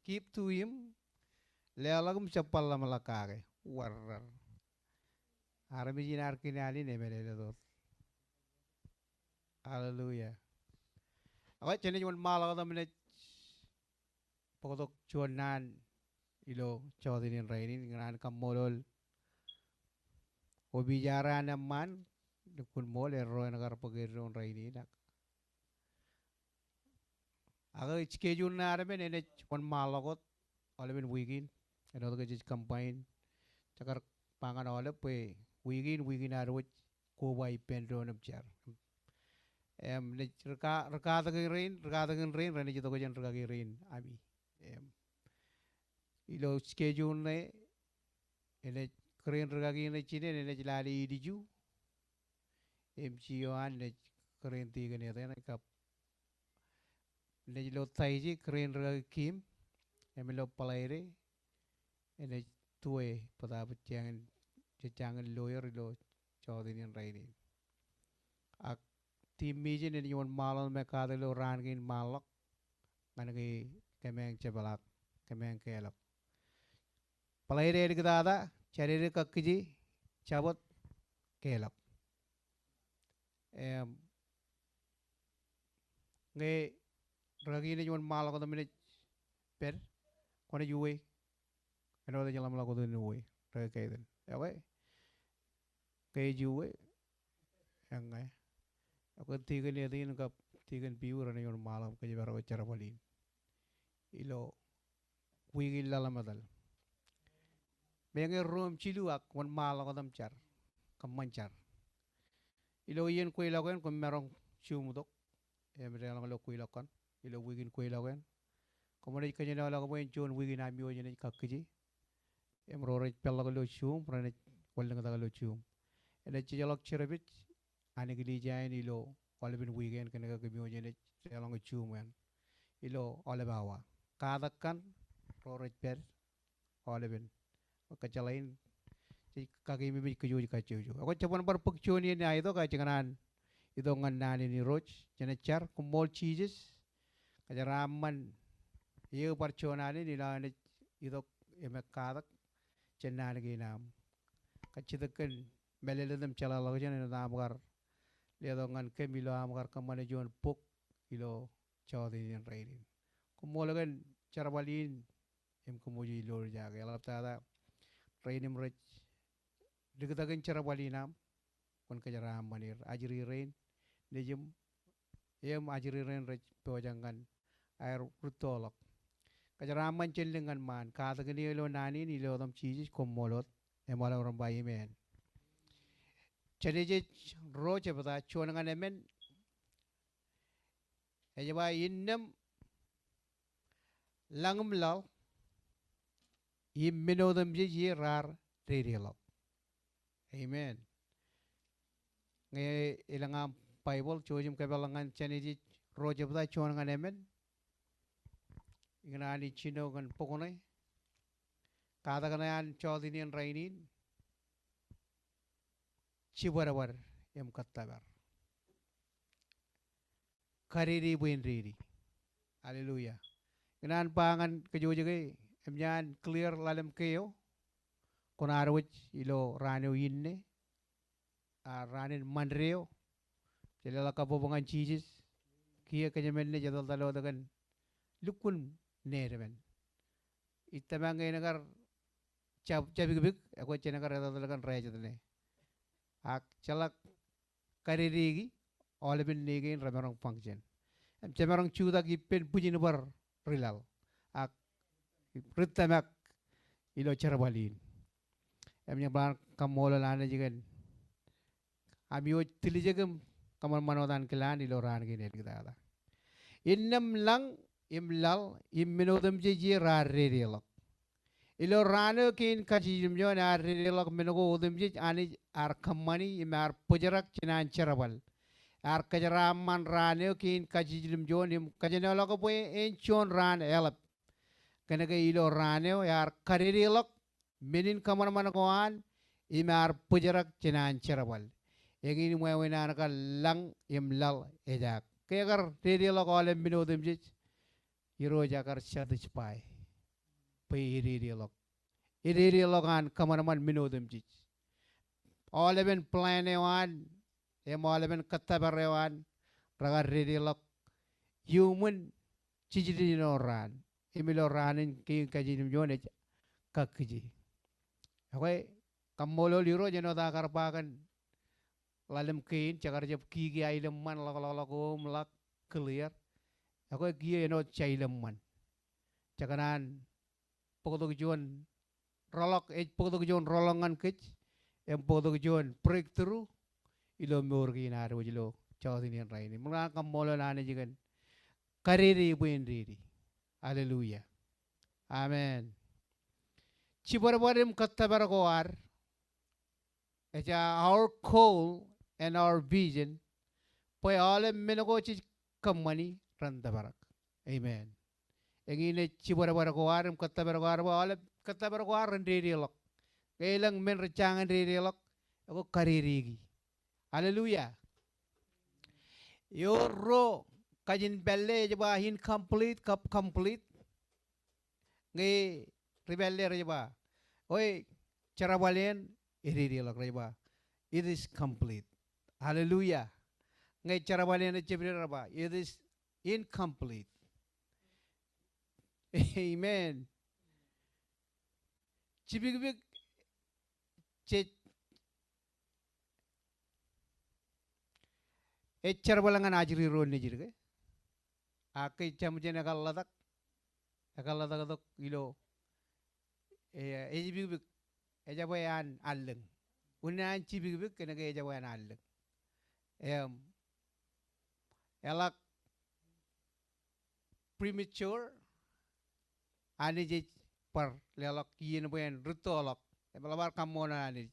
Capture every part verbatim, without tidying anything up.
Give to him, leḷọk im jab bar ḷōmṇak kake. Warrar. Armej in ear kōṇaan in emeḷeḷe wōt. Hallelujah. Ak jenaaj wōnṃaanḷọk wōt im naaj bōktok juon naan ilo jota in rainin, ikōṇaan kaṃṃoolol opiij eo an eṃṃaan, lukkuun ṃool erro en kar bōk eddo in rainin ak. Ak schedule ṇe ad men enaaj wōnṃaanḷọk wōt aolepen wiik in. Āinwōt ke jej combine, jekar ba ñan aolep bwe wiik in, wiik in ad wōj koba ippān doon im jar. Im naaj rūka-, rūkaki rein, rūkaki rein renaaj itok jān rūkaki rein ami. Im ilo schedule ṇe enaaj kūr in rūkaki ṇe jinen enaaj lale ilju. Im jieo an enaaj kūr in tikōn etan kab enaaj ilo Taije kūr in rūkaki Kim. Im ilo Bōḷaide enaaj tuwe bōtaab jañin, jej jañin lawyer ilo jota in rainin. Ak team meeting enaaj wōnṃaanḷọk im ekkatak ilo raan kein ṃaanḷọk ñan ke kōmeañ jepḷaak, kōmeañ keḷọk. Bōḷaide āliktata, Jādede kakkije, Jabōt keḷọk. Im ñe rūkaki in ej wōnṃaanḷọk wōt im naaj pād, kwōnaaj uwe. Āinwōt ej ḷōmṇak wōt in uwe, rūkaki Kaitōn. Okay? Ke ej uwe, eññe. Ak tikōn etan kab tikōn Piu renaaj wōnṃaanḷọk im kōjparok jerbal in ilo wiik in laḷ im etal. Meñe ruo im jilu ak wōnṃaanḷọk wōt im jar. Kōṃṃan jar. Ilo iien kweilọk eṇ koṃ maroñ juṃtok. Im deḷọñ ilo kweilọk kaṇ. Ilo wiik in kweilọk eṇ koṃ naaj kōjenolọk bwe en juon wiik in amiooj enaaj kakkije. Im ro rej peḷḷọk ilo juṃ renaaj wanlōñtak ilo juṃ. Enaaj jejḷọk service an eklejia in ilo aolepen wiik eṇ kōnke kōmiooj enaaj deḷọñ juṃ eṇ ilo aolep awa. Katak kaṇ ro rej pād aolepen. Kōjjeḷā in jej kakeememej kōj kajjojo. Ak jab bar bōk juon iien aetok, ak jekōṇaan itok ñan naan in Irooj. Jenaaj jar. Koṃṃool Jisōs. Kōjeraaṃṃan eō bar juon alen ilo aō naaj itok im ekkatak jān naan kein aṃ. Kajjitōk kōn mālōtlōt im jeḷāḷọkjeṇ āinwōt aṃ kar letok ñan kōm ilo aṃ kar kōṃṃane juon bok ilo jota in rainin. Koṃṃool kōn jerbal in im kōṃṃool ilo rijake eḷaptata rein im rej liktakin jerbal in aṃ. Kwōn kōjeraaṃṃan er, ajri rein nejiṃ im ajri rein rej pojak ñan aer rūttoḷọk. Kōjeraaṃṃan jān lik ñan ṃaan. Katakin eō ilo naan in ilo etaṃ Jisōs, koṃṃool wōt. Im aolep ren ba amen. Jenesis ruo jebta juon ñan emān. Ej ba innām lañ im laḷ im men otemjej ie raar dedeḷọk. Amen. Ñe elōñ aṃ Baibōḷ, jouj im kōpeḷḷọk ñan Jenesis ruo jebta juon ñan emān. Ikōṇaan ij jino kōn bok ṇe. Katakin an jota in rainin. Jibadbad im kōttōpar. Kadede bwe en dede. Hallelujah. Ikōṇaan ba ñan kōjwōj ke, eṃōj an clear ḷalem ke eo. Kwōn ad wōj ilo raan eo inne. A raan in Monday eo. Jej leḷọk kabbokbok ñan Jisōs. Kiiō kōjemān ṇe, jej etal wōt kōn lukkuun neidepen. Ij tōmak ñe en kar jab-, jabikbik, ekwe jen kar etal kōn rājet ṇe. Ak jeḷak kadedeiki aolepen ṇe kein remaroñ function. Im jemaroñ jutak ippān bwijin bar ri laḷ. Ak ri tōmak ilo jerbal in. Im ñe bar kaṃṃoolol Anij kōn amiooj tiljek im kōṃanṃan wōt an kilaan ilo raan kein āliktata. Innām lañ im laḷ im men otemjej ie raar dedeḷọk. Ilo raan eo kein kajiljilimjuon ear dedeḷọk men ko otemjej, Anij ear kōṃṃani im ear bōjrak jān an jerbal. Ear kōjeraaṃṃan raan eo kein kajiljilimjuon im kōjenolọk bwe en juon raan eḷap. Kōnke ilo raan eo ear kadedeḷọk men in kōṃanṃan ko an im ear bōjrak jān an jerbal. Eñin wāween an kar lañ im laḷ ejaak. Ke ekar dedeḷọk aolep men otemjej, Irooj ekar satisfy. bwe ededeḷọk. Ededeḷọk an kōṃanṃan men otemjej. Aolepen plan eo an, im aolepen kōttōpar eo an, rekar dedeḷọk iuṃwin jiljino raan. Im ilo raan in kein kajin im juon ej kakkije. Ekwe, kaṃṃoolol Irooj āinwōt aō kar ba kōn ḷalem kein, jekar jab kiki aenōṃṃan ḷọk ḷọk ḷọk im ḷak clear. Ekwe kiiō āinwōt jaenōṃṃan. Jekōṇaan bōktok juon rōḷọk, ej bōktok juon rōḷọk ñan kōj, im bōktok juon breakthrough ilo mour kein ad wōj ilo jota in rainin. Im kōṇaan kaṃṃoolol Anij kōn kadede bwe en dede. Hallelujah. Amen. Jibadbad im kōttōpar ko ad ej our call and our vision, bwe aolep men ko jej kōṃṃani ren tōprak. Amen. Eñin ej jibadbad ko ad im kōttōpar ko ad bwe aolep kōttōpar ko ad ren dedeḷọk. Ke elōñ men rej jañin dedeḷọk, ekwe kadedeki. Hallelujah. Ewōr ro kajin pālle ej ba incomplete kab complete. Ñe ri pālle rej ba, oi, jerbal eṇ ededeḷọk, rej ba, it is complete. Hallelujah. Ñe jerbal eṇ ejjab dede rej ba, it is incomplete. Amen. Jibikbik jej ej jerbal ñan ajri ro nejid ke. Ak ke jeṃōj en ekar ḷotak, ekar ḷotak tok ilo, e, ejibikbik, ejabwe an allōñ. Unin an jibikbik, kōnke ejabwe an allōñ. Im, eḷak premature, Anij ej bar leḷọk iien bwe en rūttoḷọk. Im eḷap ad kaṃṃoolol Anij.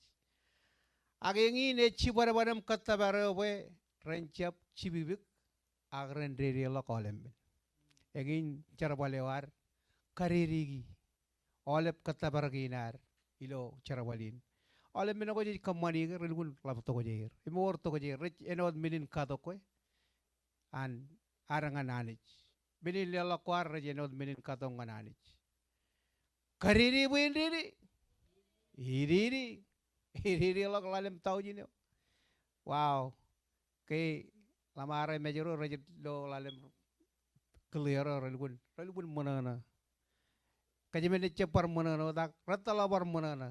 Ak eñin ej jibadbad im kōttōpar eo bwe ren jab jibikbik ak ren dedeḷọk aolep men. Eñin jerbal eo ad, kadedeki aolep kōttōpar kein ad ilo jerbal in. Aolep men ko jej kōṃṃani ke relukkuun ḷap tokjāer. Im ewōr tokjāer, rej āinwōt men in katok kwe an ad ñan Anij. Men in leḷọk ko ad rej āinwōt men in katok ñan Anij. Kadede bwe en dede. Edede. Ededeḷọk ḷalem taujin eo. Wow. Ke ḷōṃaro Mājro rej lo ḷalem clear eo relukkuun, relukkuun ṃōṇōṇō. Kōjeañ men ejjab bar ṃōṇōṇō, ak rettōḷọk bar ṃōṇōṇō.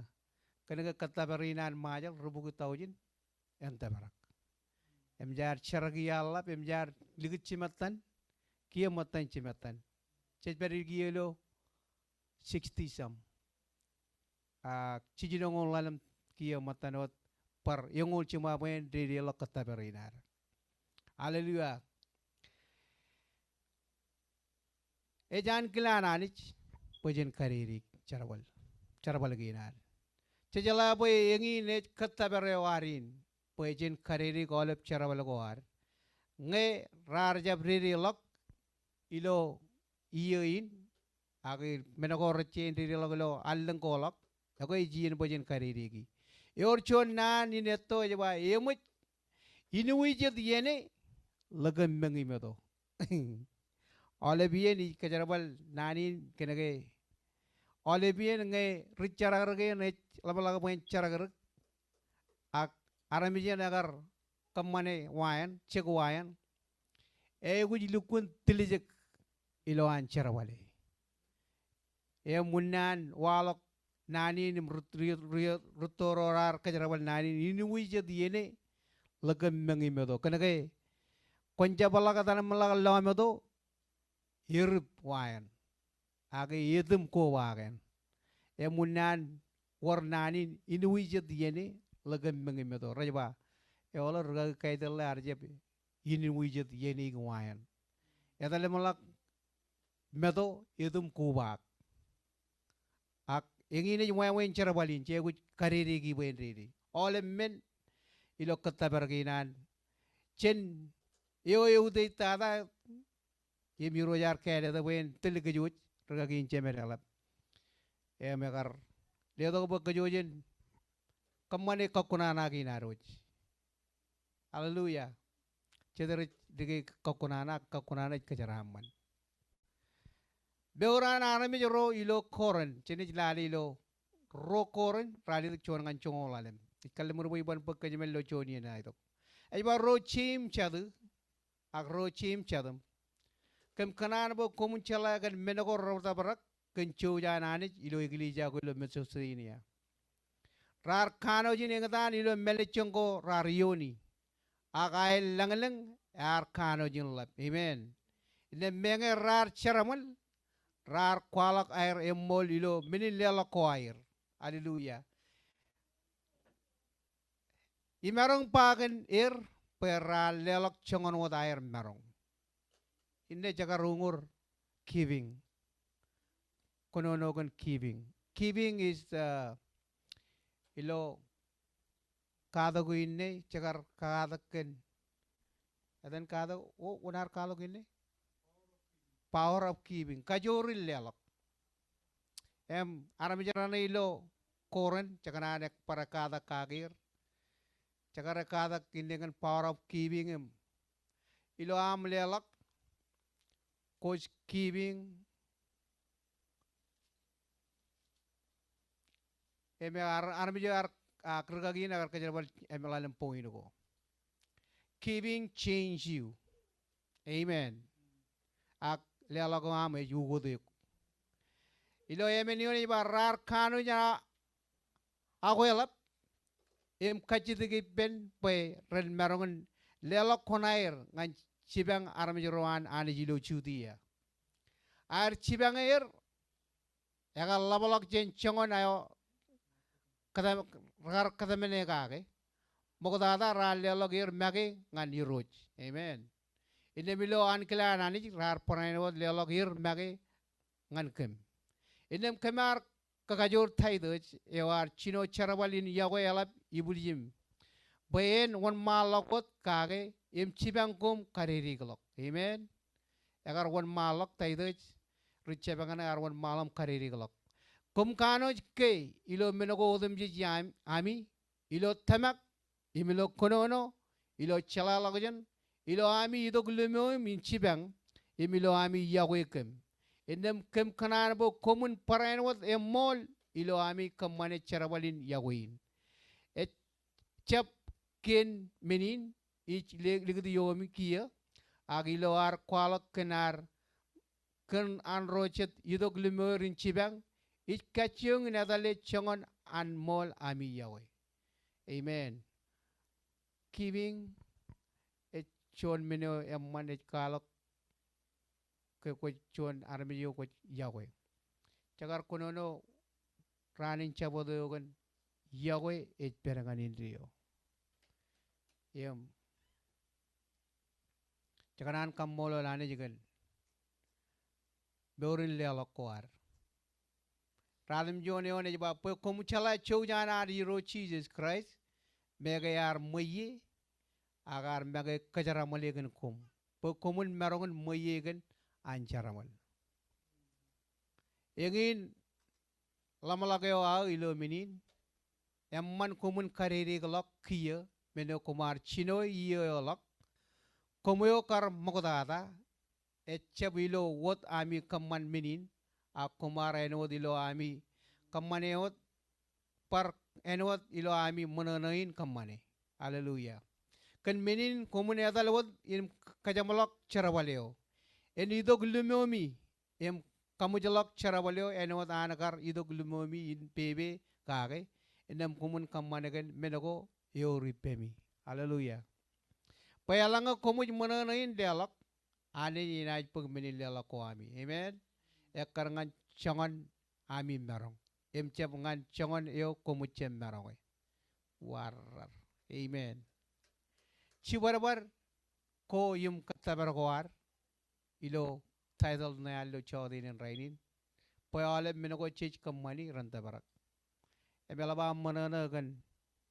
Kōnke kōttōpar in an Ṃajeḷ rubukwi taujin en tōprak. Im jaar jerọk iaḷḷap, im jaar likūt jimettan, kiiō ṃōttan jimettan. Jej pād kiiō ilo sixty some. Ak jiljinoñoul ḷalem kiiō ṃōttan wōt bar eñoul jiṃa bwe en dedeḷọk kōttōpar in ad. Hallelujah. Ej ankilaan Anij bwe jen kadede jerbal, jerbal kein ad. Jejeḷā bwe eñin ej kōttōpar eo ad in, bwe jen kadede aolep jerbal ko ad. Ñe raar jab dedeḷọk ilo iiō in, ak men ko rej jañin dedeḷọk ilo allōñ ko ḷọk, ekwe ej iien bwe jen kadedeki. Ewōr juon naan in etto ej ba, eṃōj, iniwijet iien e ḷōke meñimeto. Aolep iien ij kōjerbal naan in kōnke aolep iien ñe ri jerọkrōk eṇ ej ḷapḷọk bwe en jerọkrōk, ak armej eṇ ekar kōṃṃane wa eṇ, jek wa eṇ, eaikuj lukkuun tiljek ilowaan jerbale. Im unin an waḷọk naan in im rūt-, rūt-, rūt-, rūtto ro raar kōjerbal naan in, iniwijet iien e ḷōke meñimeto. Kōnke kwōn jab ḷak etan im ḷak lọmeto, erūp wa eṇ. Ak etūṃ koba eṇ. Im unin an wōr naan in, iniwijet iien e ḷōke meñimeto. Rej ba, eḷaññe rūkaki Kaitōl ḷe ear jab iniwijet iien e wa eṇ. Etal im ḷak meto, etūṃ koba. Ak eñin ej wāween jerbal in, jej aikuj kadedeki bwe en dede. Aolep men ilo kōttōpar kein an. Jen eo eutiej tata, im Irooj ear kāālōt bwe en tōl kōj wōj, rūkaki in Jemed eḷap. Im ekar letok bwe kōj wōj en kōṃṃane kōkkuṇaṇa kein ad wōj. Hallelujah. Jet rej dike kōkkuṇaṇa, kōkkuṇaṇa ej kōjeraaṃṃan. Mour an armej ro ilo Korint, jenaaj lale ilo ruo Korint, ralitōk juon ñan joñoul ḷalem. Ij kallim̧ur bwe iban bōk kōjmān ilo juon iien aetok. Ej ba ruo Jemes jatū, ak ruo Jemes jatū. Kōm kōṇaan bwe koṃwin jeḷā kōn men ko reḷapḷọk kōn jouj an Anij ilo eklejia ko ilo Masedonia. Raar kanooj in eñtaan ilo mālejjoñ ko raar iooni. Ak aer lañlōñ ear kanooj in ḷap. Amen. Innām meñe raar jeraṃōl, raar kwaḷọk aer eṃṃool ilo men in leḷọk ko aer. Hallelujah. Imaroñ ba kōn er bwe raar leḷọk joñan wōt aer maroñ. Innām jekar uñūr giving. Kōnono kōn giving. Giving is, uh, ilo katak eo inne, jekar katak kōn. Etan katak, o, wōn ear katak inne? Power of giving. Kajoor in leḷọk. Im armej raṇe ilo Korint, jekōṇaan ekbar katak kake er. Jekar katak inne kōn power of giving im ilo aṃ leḷọk, kwōj giving. Im ear, armej eo ear, a, rūkaki in ekar kōjerbal im ḷalem point ko. Giving change you. Amen. Ak leḷọk eo aṃ ej ukot eok. Ilo emān eoon ej ba raar kanooj a, akweḷap im kajjitōk ippān bwe ren maroñ in leḷọk kuṇaer ñan jipañ armej ro an Anij ilo Judia. Aer jipañ er, ekar ḷapḷọk jān joñan eo kōtōm-, rekar kōtōmāne kake. Ṃoktata raar leḷọk er make ñan Irooj. Amen. Innām ilo ankilaan Anij raar barāinwōt leḷọk er make ñan kōm. Innām kōm ar kakajoor Taitōs eo ear jino jerbal in yokwe eḷap ibwiljim, bwe en wōnṃaanḷọk wōt kake im jipañ koṃ kadedeḷọk. Amen. Ekar wōnṃaanḷọk Taitōs, ri jepān ear wōnṃaanḷọk im kadedeḷọk. Koṃ kanooj ke ilo men ko otemjej ami, ilo tōmak, im ilo kōnono, ilo jeḷāḷọkjeṇ, ilo ami itok lōmōṃ in jipañ, im ilo ami yokwe kōm. Innām kōm kōṇaan bwe koṃwin barāinwōt eṃṃool ilo ami kōṃṃane jerbal in yokwe in. Ejjab kien men in ij le-, likūt iiomi kiiō, ak ilo ad kwaḷọk kōn ad kōn an ro jet itok lōmōṃ in jipañ, ij kajjioñ in etale joñan an ṃool ami yokwe. Amen. Giving ej juon men eo eṃṃan ej kwaḷọk ke kwōj juon armej eo kwōj yokwe. Jekar kōnono raan in Jabōt eo kōn yokwe ej pād ñan indeeo. Im jekōṇaan kaṃṃoolol Anij kōn mour in leḷọk ko ad. Ratimjuon eoon ej ba, bwe koṃ jeḷā jouj an ad Irooj Jisōs Kraist, make ear ṃweiie, ak ear make kōjeraṃōle kōn koṃ, bwe koṃwin maroñ in ṃweiie kōn an jeraṃōl. Eñin ḷōmṇak eo aō ilo men in, eṃṃan koṃwin kadedeḷọk kiiō, men eo koṃ ar jino iiō eo ḷọk. Koṃ eo kar ṃoktata, ejjab ilo wōt ami kōṃṃan men in, ak koṃ ar āinwōt ilo ami kōṃṃane wōt, bar āinwōt ilo ami ṃōṇōṇō in kōṃṃane. Hallelujah. Kōn men in koṃwin etal wōt im kōjeṃḷọk jerbal eo. En itok lōmōmi, im kaṃōjḷọk jerbal eo āinwōt an kar itok lōmōmi in pepe kake, innām koṃwin kōṃṃane kōn men ko eor ippemi. Hallelujah. Bwe eḷaññe koṃij ṃōṇōṇō in leḷọk, Anij enaaj bōk men in leḷọk ko ami. Amen. Ekkar ñan joñan ami maroñ. Im jab ñan joñan eo koṃij jab maroñe. Warrar. Amen. Jibadbad ko im kōttōpar ko ad ilo title ṇe ad ilo jota in rainin. Bwe aolep men ko jej kōṃṃani ren tōprak. Im eḷap aṃ ṃōṇōṇō kōn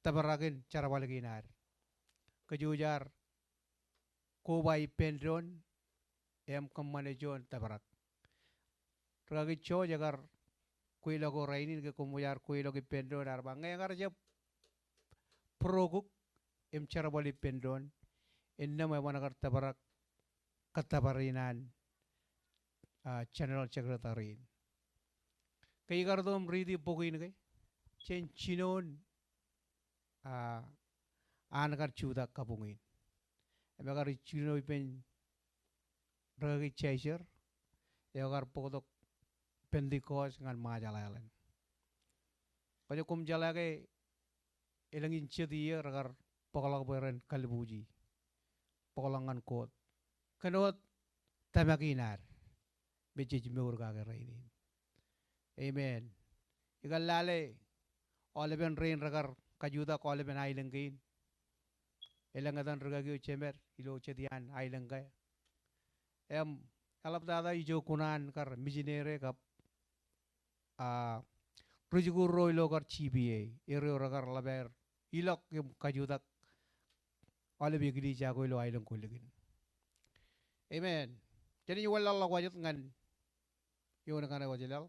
tōprak in jerbal kein ad. Kōj jaar koba ippān doon im kōṃṃane juon tōprak. Rikaki George ekar kweilọk ko rainin ke koṃ jaar kweilọk ippān doon, ear ba ñe ekar jab būrook im jerbal ippān doon, innām eban kar tōprak kōttōpar in an ah, General Secretary in. Ke ikar itok im riiti bok in ke, jen jinoin, ah, an kar jutak kabuñ in. Im ekar jino ippān rikaki Jasher, eo kar bōktok Pentekost ñan Ṃajeḷ Island. Kwōj koṃ jeḷā ke elōñ in jet iiō rekar bōkḷọk bwe ren kalbuuji, bōkḷọk ñan Koot. Kōn wōt tōmak in ad me jej mour kake rainin. Amen. Ikar lale aolepen rein rekar kajutak aolepen aelōñ kein. Elōñ etan rikaki eo jemed ilo jet iaan aelōñ ke. Im eḷaptata ijo kuṇaan kar misinere kab, ah, ri-jikuuḷ ro ilo kar G B A, ereo rekar ḷap aer ilọk im kajutak aolep eklejia ko ilo aelōñ ko likin. Amen. Jen wōnlaḷḷọk wajit ñan eoon kaṇe wōt ilaḷ.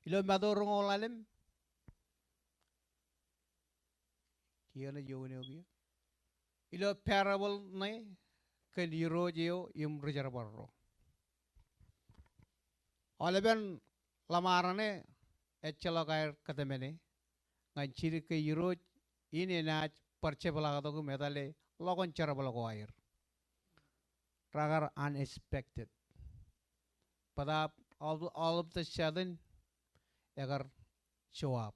Ilo Matu roñoul ḷalem, kiiō ṇe eoon eo kiiō. Ilo parable ṇe kōn irooj eo im ri-jerbal ro. Aolepen ḷōṃaro ṇe ejjeḷọk aer kōtmāne ñan jidik ke irooj in enaaj bar jepḷaaktok im etale ḷọkun jerbal ko aer. Rekar unexpected. Bōtab all, all of the sudden, ekar show up.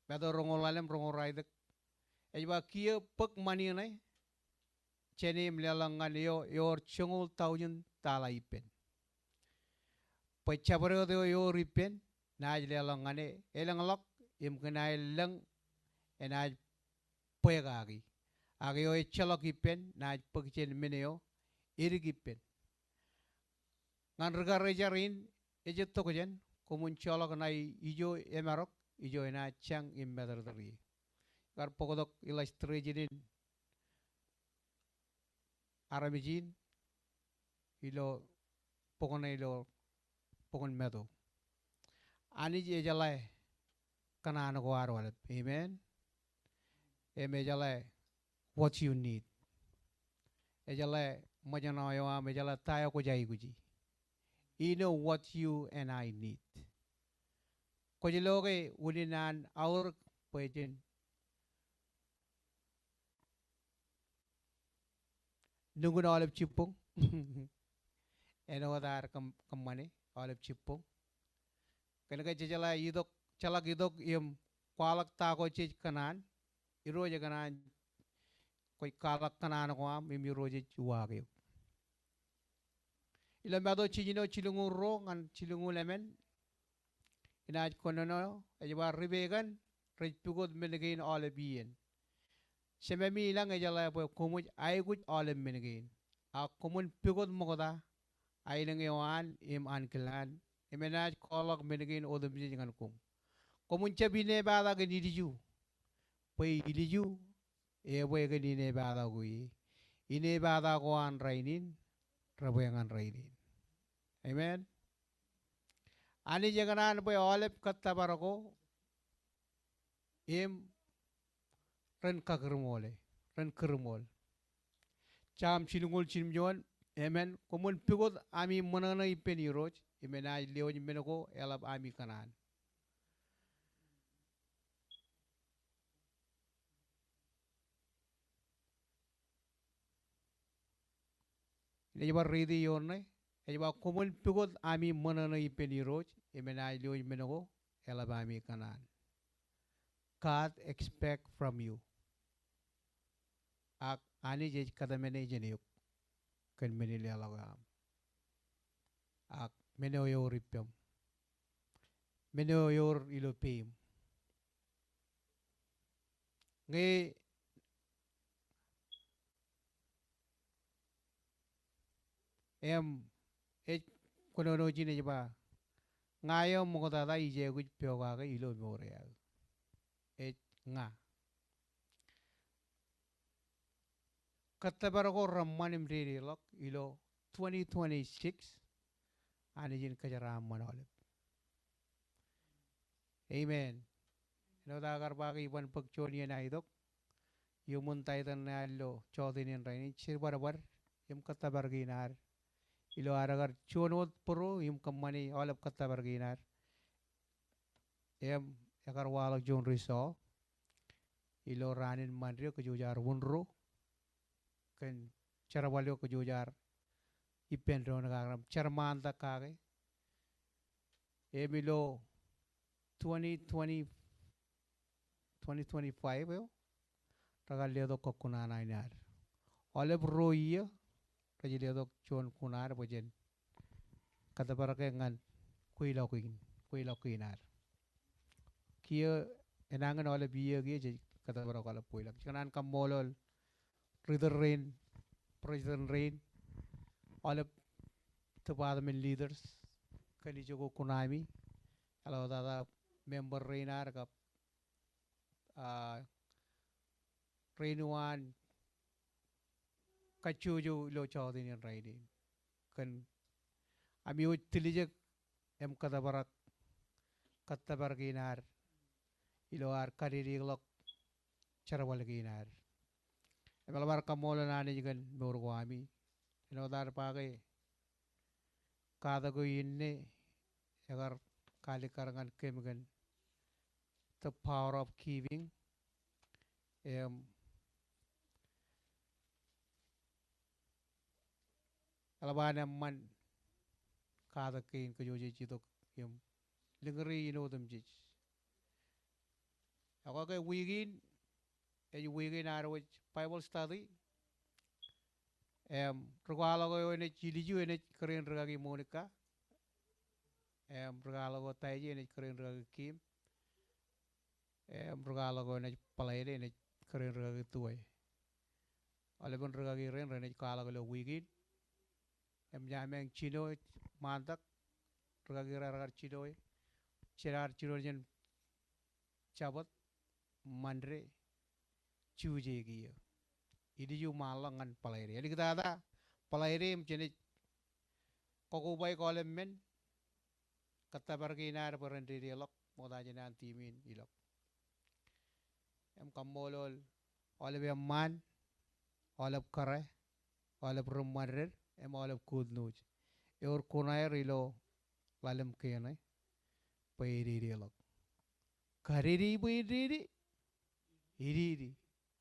Matu roñoul ḷalem, roñoul ralitōk. Ej ba kiiō bōk ṃani ṇe jāne im leḷọk ñan eo ewōr joñoul taujin tala ippān, bwe jabdewōt eo ewōr ippān naaj leḷọk ñan e elōñḷọk im kōn aer lōñ enaaj bwe kaki. Ak eo ejjeḷọk ippān naaj bōk jān men eo edik ippān. Ñan ri-karijer in ej itok jān, koṃwin joḷọk ṇae ijo emarok, ijo enaaj jañ im matōrtōr ie. Kar bōktok illustration in armej in ilo bok ṇe, ilo bok in Matu. Anij ejeḷā kōṇaan ko ad aolep. Amen. Im ejeḷā what you need. Ejeḷā ṃōjṇọ eo aṃ, ejeḷā ta eo kwōj aikuji. He know what you and I need. Kwōj lo ke unin an aorōk bwe jen nukun aolep jibboñ. Āinwōt ad kōṃ-, kōṃṃane aolep jibboñ. Kōnke jejeḷā itok, jeḷak itok im kwaḷọk ta ko jej kōṇaan, Irooj ekōṇaan kwōj kwaḷọk kōṇaan ko aṃ im Irooj ej uwaak eok. Ilo Matu jiljino jilñuul ruo ñan jilñuul emān, inaaj kōnono, ej ba ri-pegan rej pukot men kein aolep iien. Jemāmi ilañ ejeḷā bwe koṃij aikuj aolep men kein. Ak koṃwin pukot ṃokta, aelōñ eo an im ankilaan, im enaaj kwaḷọk men kein otemjej ñan koṃ. Koṃwin jab inepata kōn ilju, bwe ilju ebwe kōn inepata ko ie. Inepata ko an rainin, rebwe ñan rainin. Amen. Anij ekōṇaan bwe aolep kōttōpar ko im ren kakūrṃool e, ren kūrṃool. Sam jilñuul jiljilimjuon, emān, koṃwin pukot ami ṃōṇōṇō ippān Irooj, im enaaj lewōj men ko eḷap ami kōṇaan. Inaaj bar riiti eoon ṇe, ej ba koṃwin pukot ami ṃōṇōṇō ippān Irooj, im enaaj lewōj men ko eḷap ami kōṇaan. God expect from you. Ak Anij ej kōtmāne jān eok kōn men in leḷọk eo aṃ. Ak men eo ewōr ippām. Men eo ewōr ilo peiṃ. Ñe im ej kōnono ijin ej ba, ña eo ṃoktata ij aikuj pokake ilo mour eo aō. Ej ña. Kōttōpar ko reṃṃan im dedeḷọk ilo twenty twenty-six, Anij en kōjeraaṃṃan aolep. Amen. Āinwōt aō kar ba ke iban bōk juon iien aetok iuṃwin taitōl ṇe ad ilo jọteen in rainin, jibadbad im kōttōpar kein ad ilo ad kar juon wōt būro im kōṃṃani aolep kōttōpar kein ad. Im ekar waḷọk juon ri sọọ ilo raan in Mande, kōjwōj ar wūnro kōn jerbal eo kōjwōj ar ippān doon kake im jermaantak kake. Im ilo twenty twenty, twenty twenty-five eo, rekar letok kōkkuṇaṇa in ad. Aolep ruo iiō rej letok juon kuṇaad bwe jen kōttōpar ke ñan kweilọk in, kweilọk kein ad. Kiiō enañin aolep iiō kiiō jej kōttōpar ke aolep kweilọk. Jekōṇaan kaṃṃoolol ri-tōl rein, president rein, aolep department leaders kōn ijoko kuṇaami, eḷaptata member rein ad kab, ah, rein uwaan kajjojo ilo jọteen in rainin. Kōn ami wōj tiljek im kōtōprak kōttōpar kein ad ilo ad kadedeḷọk jerbal kein ad. Im eḷap ad kaṃṃoolol Anij kōn mour ko ami. Āinwōt ad ba ke katak eo inne ekar kaalikkar ñan kōm kōn the power of giving. Im eḷap an eṃṃan katak kein kōj jej itok im lōñri in otemjej. Ekwe ke wiik in ej wiik in ad wōj Bible study. Im ri kwaḷọk eo enaaj ilju enaaj kōrā in rikaki Monica. Im ri kwaḷọk eo Taije enaaj kōrā in rikaki Kim. Im ri kwaḷọk eo enaaj Bōḷaide enaaj kōrā in rikaki Tuwe. Aolepen rikaki rein renaaj kwaḷọk ilo wiik in. Im jemaroñ jino ṃaantak, rikaki rein rekar jino, jeraar jino jān Jabōt, Mande, Juje kiiō. Ilju ṃaanḷọk ñan Bōḷaide. Āliktata Bōḷaide im jenaaj kokobaik aolep men kōttōpar kein ad bwe ren dedeḷọk ṃokta jān an team in ilọk. Im kaṃṃoolol aolep eṃṃaan, aolep kōrā, aolep ri ṃadder, im aolep good news. Ewōr kuṇaer ilo ḷalem kein ṇe bwe ededeḷọk. Kadede bwe edede, edede.